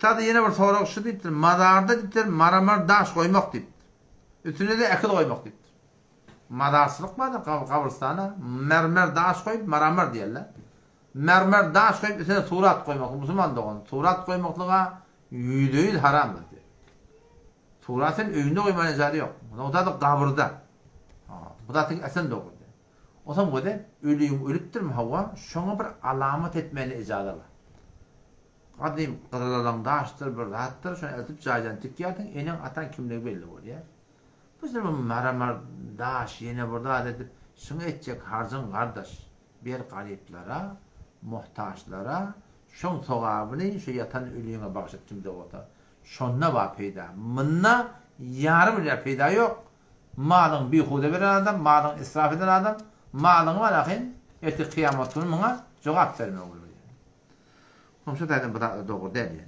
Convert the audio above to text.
Şutada ýene bir sorag şu diýipdir, mazarda diýipdir, maramar daş goýmak diýipdir. Üstüne-de ekiz goýmak diýipdir. Mazarçylyk bardyr, gabrystana mermer daş goýup maramar diýerler. Mermer daş goýup üstüne surat goýmak, musulman dogan, surat goýmaklyga ýüzde-ýüz haramdyr diýýär. Surat sen öýünde goýmaga ejazat ýok. Nogta-da gabyrda. Bu zatyň äsem dogry. Onsoň göze ölüň ölüpdirmi hawa, şoňa bir alamat etmäne ejaza bar. Gadym gyzylalaň daşdyr bir zatdyr, şony eltip jaýdan tikýärsiň, eneň ataň kimligi belli bolýar. Bu bir maramar daş ýene bir zat edip, şuňa etjek harjyň gardaş, ber garyplara, muhtaçlara, şoň sogabyny şu ýatan ölüňe bagyş et kimde bolsa. Şonda bar peýda. Munda ýarym ülýär peýda ýok. Malyňy bihuda beren adam, malyňy israf eden adam, malyňy bar ahyn, ertir kyýamat güni muňa jogap bermeli bolar. Şonuň üçin zaten bu zatlar dogry däl ýaly.